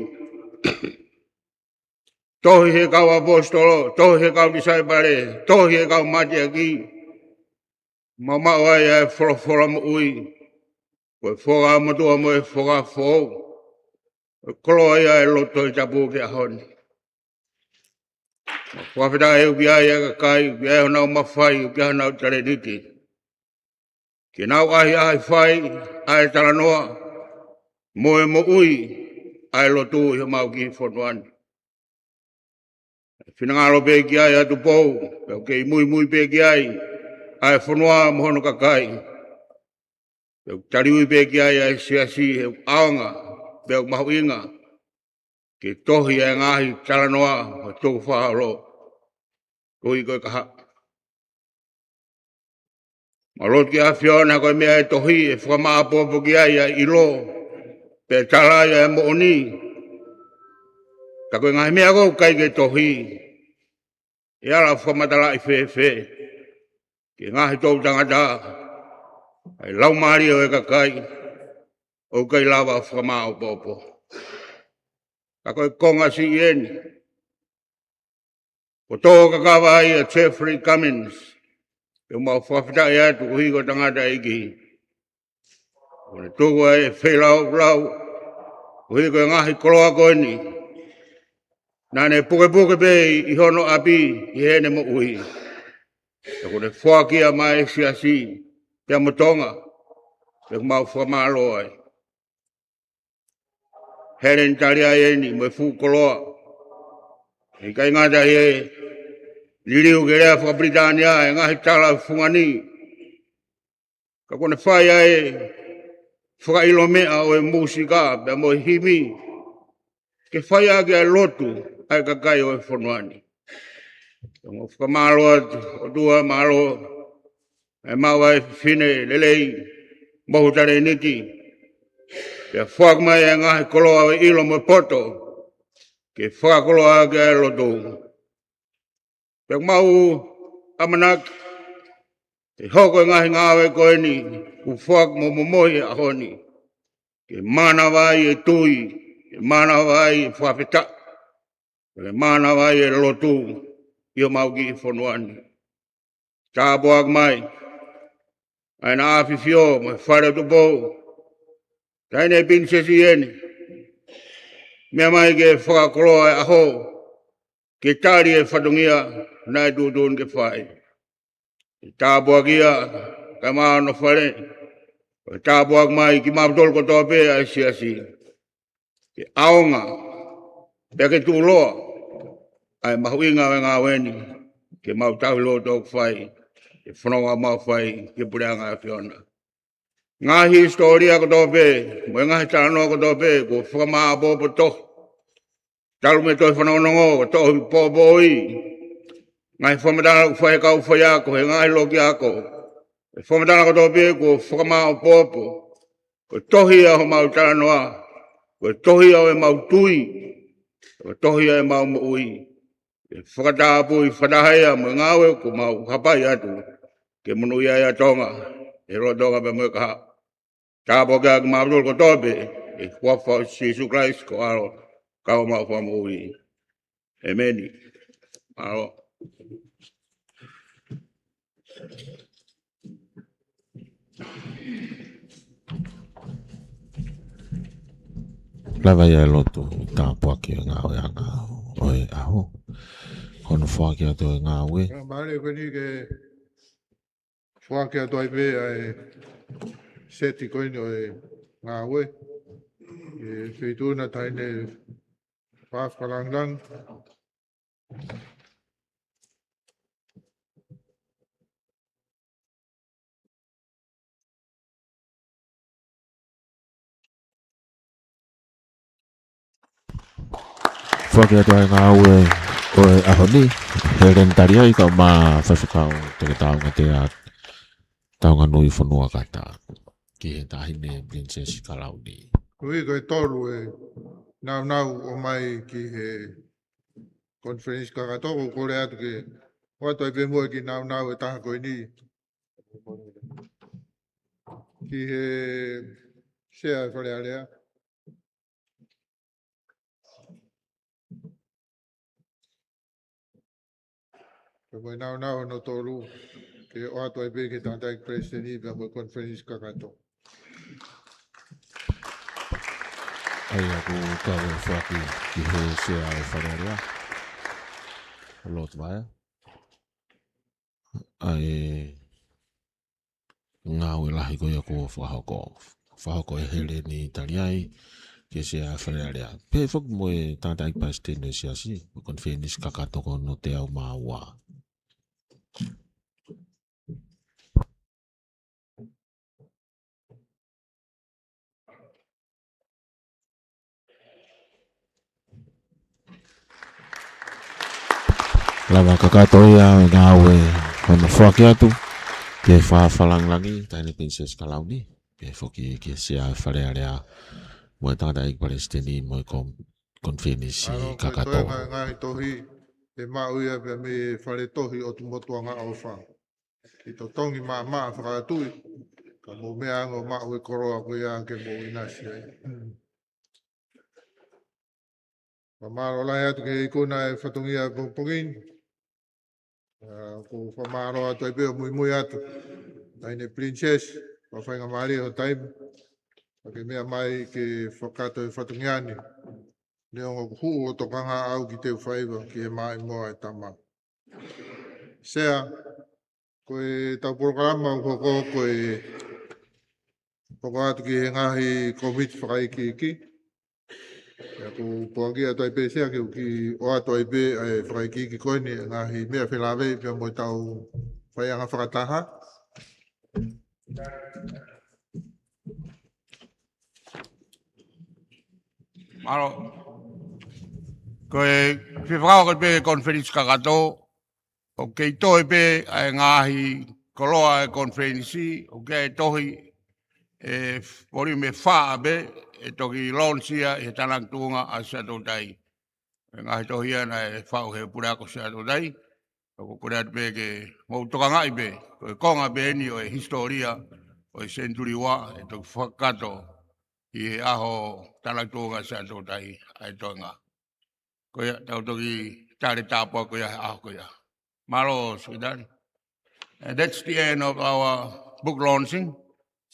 Tohi he kau ʻaposetolo, tohi he kau tisaipale, tohi he kau mateaki. Mamaʻo ai ʻa e folofola moʻui. Ko e foʻi motuʻa mo e foʻi foʻou. Ko e koloa ia ʻa e lotu Tohi Tapu ki he ʻaho ni. Fakafetaʻi ʻoku ʻi ai ʻa e kakai, ʻoku ʻi ai honau mafai, ʻoku ʻi ai honau talēniti ke nau ʻahiʻahi fai ʻa e talanoa mo e moʻui ʻa e lotu ʻi homau kiʻi fonua ni. Finangalo pē ki ai ʻa Tupou, pea ʻoku kei muimui pē ki ai ʻa e fonua mo hono kakai. Pea ʻoku taliui pē ki ai ʻa e siasi he ʻoku ʻaonga, pea ʻoku mahuʻinga ke tohi ʻa e ngaahi talanoa mo e tukufakaholo. Koeʻuhi ko e kahaʻu. Mau lotu ki he ʻAfiona ko e meʻa ʻe tohi ʻe fakamāʻopoʻopo ki ai ʻa e ʻilo, pea tala ai ʻa e moʻoni. Ka ko e ngaahi meʻa ʻoku ʻikai ke tohi, ʻe ala fakamatalaʻi fēfē ki he ngaahi toʻutangata ʻa e laumālie ʻo e kakai ʻoku ʻikai lava fakamāʻopoʻopo. Ka ko e konga siʻi eni, ko e tō kakava ai ʻa Jeffrey Cummins, pea mau fakafetaʻi atu koeʻuhi ko e tangataʻeiki. Ko ʻene tuku ai e feilaulau, koeʻuhi ko e ngaahi koloa ko eni Naʻá ne pukepuke pē ʻi hono ʻapi ʻi heʻene moʻui. Pea kuó ne foaki ia maʻá e Siasi pea mo Tonga, pea ʻoku mau fakamālō ai. Helen Taliai eni mo e fuʻu koloa. ʻIkai ngata he liliu ki he lea faka-Pilitānia e ngaahi tala fungani, ka kuó ne fai ai e fakaʻilo meʻa ʻo e mūsika pea mo e himi, ke fai ʻaki ʻa e lotu ʻa e kakai ʻo e fonua ni. Pea ʻoku mau fakamālō atu, ʻOtua mālō, ʻa e maʻu ʻa e fefine lelei, mohu talēniti, pea foaki mai e ngaahi koloa ʻo e ʻilo mo e poto ke fakakoloa ʻaki ʻa e lotu. Pea ʻoku mau ʻamanaki ʻe hoko e ngaahi ngāue ko eni kuo foaki mo momohi he ʻaho ni, ke mānava ai e tui, ke mānava ai e fakafetaʻi, ke mānava ai e lotu ʻi homau kiʻi fonua ni. Tāpuaki mai ʻa ʻEne ʻAfifio mo e Fale ʻo Tupou, Taʻahine Pilinisesi eni, meʻa mai ke fakakoloa e ʻaho, ke tali e fatongia naʻe tuʻutuʻuni ke fai. Ke tāpuakiʻi ia kae ʻumaʻā hono fale. Ke tāpuaki mai kimautolu kotoa pē ʻa e Siasi, ke ʻaonga pea ke tuʻuloa ʻa e mahuʻinga ʻo e ngāue ni, ke mau tauhi loto ʻoku fai, ke fononga mau fai ki he Puleʻanga ʻo e ʻAfiona. Ngaahi hisitōlia kotoa pē mo e ngaahi talanoa kotoa pē kuo fakamāʻopoʻopo tohi, talu mei he tohi fanongonongo, tohi poʻopoʻoi, ngaahi fakamatala ʻoku fai ʻe he kau faiako he ngaahi loki ako, e fakamatala kotoa pē kuo fakamāʻopoʻopo, ko e tohi ia ʻo homau talanoa, ko e tohi ia ʻo ʻemau tui, ko e tohi ia ʻo ʻemau moʻui. ʻE fakatapui fakataha ia mo e ngāue ʻoku mau hapai atu ke monūʻia ai ʻa Tonga, ʻi he lolotonga pea mo e kahaʻu. Tāpuakiʻi kimautolu kotoa pē ʻi he huafa ʻo Sīsū Kalaisi ko ho ʻAlo, ko homau Fakamoʻui. ʻEmeni. Mālō. Lava ia e lotu tāpuaki e ngāueʻanga ʻo e ʻaho. Ko hono foaki atu e ngāue. Mālō, ko eni ke foaki atu ai pē ʻa e seti ko eni ʻo e ngāue. ʻE feituʻu na Taʻahine Fafa Langilangi. Foaki atu ai e ngāue ʻo e ʻaho ni, Helen Taliai kae ʻumaʻā Faifekau Toketā Ungatea Taunganui Fonuakata, ki he Taʻahine Pilinisesi Kalauni. Ui ko e tolu e nāunau ʻomai ki he konifelenisi kakato, ʻoku ou kole atu ke ʻoatu ai pē muʻa e kiʻi nāunau ʻe taha ko eni ki he Sea ʻo e Fale Alea. Pea mo e nāunau hono tolu, ke ʻoatu ai pē ki he Tangataʻeiki Palesiteni pea mo e konifelenisi kakato. ʻA ia ʻoku kau e foaki ki he Sea ʻo e Fale Alea, Lord Mayor, ʻa e ngāue lahi ko ia kuo fakahoko. Fakahoko ʻe Heleni Taliai ki he Sea ʻo e Fale Alea. Pehē foki mo e Tangataʻeiki Palesiteni ʻo e Siasi, mo e konifelenisi kakato ko hono teau mā ua. Lava kakato ia e ngāue hono foaki atu ki he Fafa Langilangi, Taʻahine Pilinisesi Kalauni, pehē foki ki he Sea ʻo e Fale Alea, mo e Tangataʻeiki Palesiteni mo e kon-, konifelenisi kakato. Ngaahi tohi ʻe maʻu ia pea mei he Fale Tohi ʻOtu Motu Angaʻofa. Ke totongi maʻamaʻa fakatuʻi, ka mou meʻa ange ʻo maʻu e koloa ko ia ke mou ʻinasi ai. Fakamālō lahi atu ki he ikuna e fatongia e pongipongi ni. ʻA, ʻoku ou fakamālō atu ai pē ʻo muimui atu, Taʻahine Pilinisesi, fakafaingamālie ho taimi, ʻa ke meʻa mai ke fakakakato e fatongia ni. neongo ʻoku hū ʻo tokanga au ki te u faiva ki he maʻimoa e tama. Sea, ko e tau polokalama ʻoku hoko ko e hoko atu ki he ngaahi komiti fakaikiiki. ʻOku ou poaki atu ai pē Sea ke u kiʻi ʻoatu ai pē ʻa e fakaikiiki ko eni, ngaahi meʻa felāveʻi pea mo e tau faiʻanga fakataha. Mālō. Ko e fefakao ko pē konifelenisi kakato, ʻoku kei toe pē ʻa e ngaahi koloa e konifelenisi, ʻoku kei tohi e volume fā pē, ʻe toki launch ia ʻi he tānaki tuʻunga ʻa Siaʻatoutai. ʻE ngaahi tohi ia naʻe faʻu he puleako Siaʻatoutai. ʻOku ou kole atu pē ke mou tokangaʻi pē, ko e konga pē eni ʻo e hisitōlia ʻo e senituli ua ʻe toki fakakakato ʻi he ʻaho tānaki tuʻunga Siaʻatoutai ʻa e toenga. Ko ia, tau toki tali tāpuaki ko ia he ʻaho ko ia. Mālō, Sekitali. And that's the end of our book launching.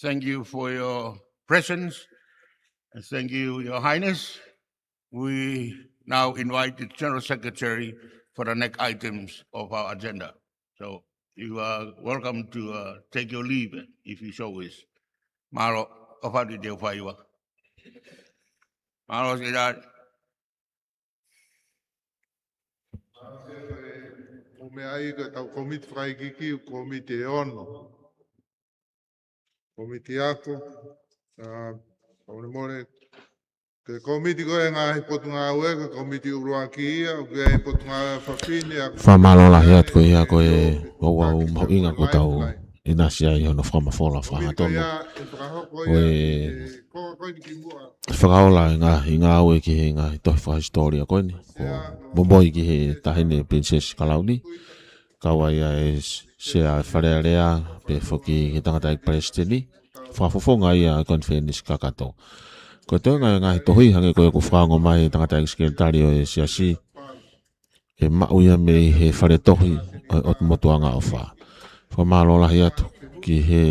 Thank you for your presence. And thank you, Your Highness. We now invite the General Secretary for the next items of our agenda. So you are welcome to uh, take your leave if you so wish. Mālō, ʻofa atu ʻi te u faiva. Mālō, Sekitali. ʻOku meʻa ai ko e tau komiti fakaikiiki, komiti ʻe ono. Komiti ako, ʻa, fakamolemole, ko e komiti ko e ngaahi potungāue, ko e komiti ʻuluaki ia, ʻoku ʻi ai e potungāue fafine, ʻa. Fakamālō lahi atu ko ia ko e ouau mahuʻinga kuo tau ʻinasi ai hono fakamafola fakahangatonu. Ko e fakaola e ngaahi ngāue ki he ngaahi tohi fakahisitōlia ko eni. Ko momoi ki he Taʻahine Pilinisesi Kalauni, kau ai ʻa e Sea Fale Alea, pea foki ki he Tangataʻeiki Palesiteni, fakafofonga ia e konifelenisi kakato. Ko e toenga e ngaahi tohi hangē ko ia kuo fakaongo mai e Tangataʻeiki Sekelitali ʻo e Siasi, ʻe maʻu ia mei he fale tohi ʻo e ʻOtu Motu Angaʻofa. Fakamālō lahi atu ki he,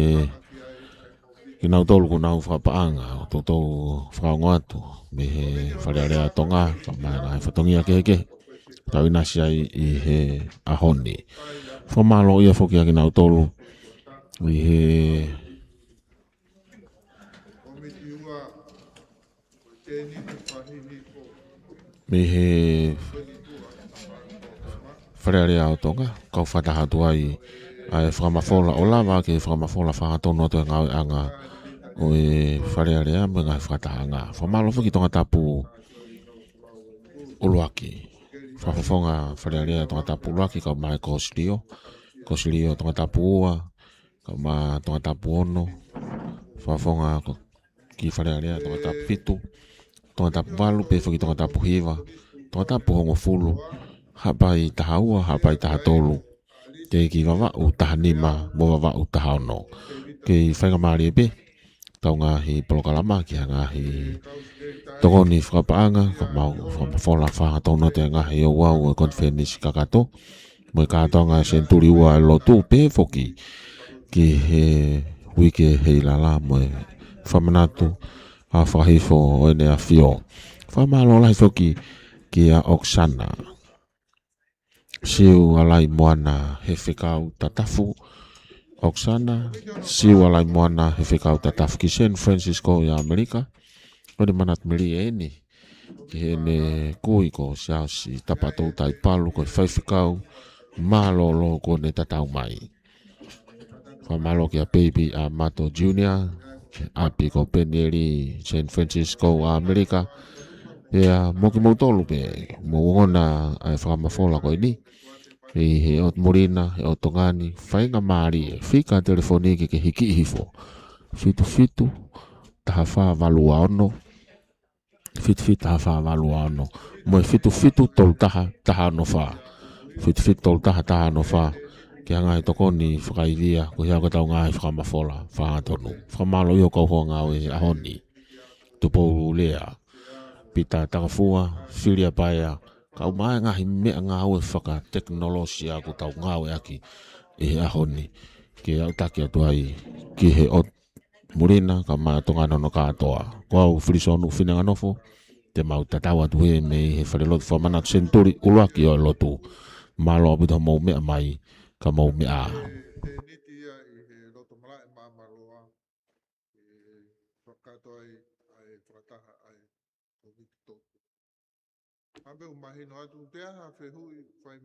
kinautolu kuo nau fakapaʻanga ʻo toutou fakaongo atu mei he Fale Alea ʻo Tonga, kae ʻumaʻā e ngaahi fatongia kehekehe ʻoku tau ʻinasi ai ʻi he ʻaho ni. Fakamālō ia foki ʻa kinautolu ʻi he mei he Fale Alea ʻo Tonga, kau fakataha atu ai ʻa e fakamafola ʻo lava ke fakamafola fakahangatonu atu e ngāueʻanga ʻo e Fale Alea mo e ngaahi fakatahaʻanga. Fakamālō foki Tongatapu ʻUluaki. Fakafofonga Fale Alea Tongatapu ʻUluaki, kau mai Kosilio. Kosilio Tongatapu Ua, kau mai Tongatapu Ono. Fakafofonga ko ki Fale Alea Tongatapu Fitu, Tongatapu Valu, pea foki Tongatapu Hiva, Tongatapu Hongofulu, Haʻapai Taha Ua, Haʻapai Taha Tolu, kei ki Vavaʻu Taha Nima mo Vavaʻu Taha Ono. Kei faingamālie pē ʻetau ngaahi polokalama ki he ngaahi tokoni fakapaʻanga, kae mau fakamafola fakahangatonu atu e ngaahi ouau ʻo e konifelenisi kakato mo e kātoanga e senituli ua e lotu, pea foki ki he Uike Heilala mo e fakamanatu ʻa e fakahifo ʻo ʻEne ʻAfio. Fakamālō lahi foki kia ʻOksana Siualaimoana Hefekau Tatafu. ʻOksana Siualaimoana Hefekau Tatafu ki San Francisco ʻi ʻAmelika. ʻOku ou manatu melie eni ki heʻene kui ko Siaosi Tapatoutai Palu, ko e faifekau mālōlō kuo ne tatau mai. Fakamālō kia Baby ʻAmato Junior, ʻapi ko Penieli, San Francisco, ʻAmelika. Pea mo kimoutolu pē ʻoku mou ongona ʻa e fakamafola ko eni, ʻi he ʻOtu Motu ni, he ʻOtu Tonga ni, faingamālie, fika telefoni ke ke hikiʻi hifo. Fitu fitu, taha fā valu ua ono, fitu fitu taha fā valu ua ono, mo e fitu fitu tolu taha taha ono fā. Fitu fitu tolu taha taha ono fā, ke hanga ʻe he tokoni fakaivia, ko ia ko ʻetau ngaahi fakamafola fakahangatonu. Fakamālō ʻi hoʻo kau hoa ngāue he ʻaho ni. Tupou Lea, Pita Tangafua, Filia Paea, kau mai e ngaahi meʻangāue fakatekinolosia ʻoku tau ngāueʻaki ʻi he ʻaho ni. Ke aʻutaki atu ai ki he ʻOtu Motu ni, kae ʻumaʻā Tonga ni hono kātoa. Ko au Filisonu Fineʻanganofo, Te mau tatau atu ē mei he falelotu fakamanatu Senituli ʻUluaki ʻo e lotu. Mālō ʻaupito hoʻomou meʻa mai, ka mou meʻa ā. He, he niti ia ʻi he loto malaʻe Maʻamaloa, ʻe fakakakato ai ʻa e fakataha ʻa e Kōviti tolu. Hape u mahino atu te aha fehuʻi fai